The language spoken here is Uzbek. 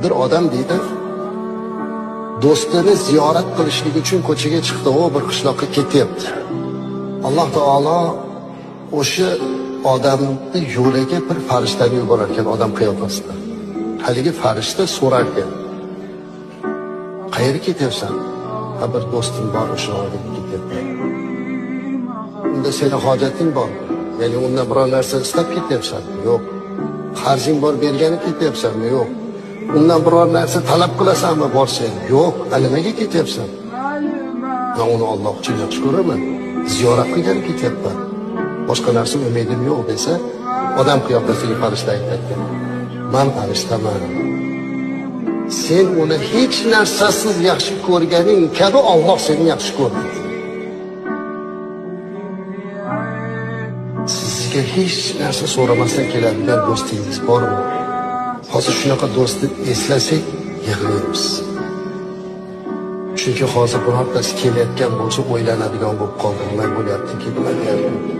Bir odam deydi, do'stini ziyorat qilishlik uchun ko'chaga chiqdi, u bir qishloqqa ketyapti. Alloh taolo o'sha odamni yo'liga bir farishtani yuborar ekan odam qiyofasida. Haligi farishta so'rar ekan: "Qayerga ketyapsan?" "Ha, bir do'stim bor, o'sha oldiga ketyapman." "Unda seni hojating bor, ya'ni undan biror narsa istab ketyapsanmi?" "Yo'q." "Qarzing bor, bergani ketyapsanmi?" "Yo'q." "Undan biror narsa talab qilasanmi borsang?" "Yo'q." "A nimaga ketyapsan?" "Men uni Alloh uchun yaxshi ko'raman, ziyorat qilgani ketyapman. Boshqa narsa umidim yo'q" desa, odam qiyofasidagi farishta aytadi: "Man farishtaman. Sen uni hech narsasiz yaxshi ko'rganing kabi Alloh seni yaxshi ko'rdi." Sizga hech narsa so'ramasdan keladigan do'stingiz bormi? Hozir shunaqa do'stni eslasak yig'laymiz. Chunki hozir birortasi kelayotgan bo'lsa o'ylanadigan bo'lib qoldi. Nima bo'lyapti, nima deyapti?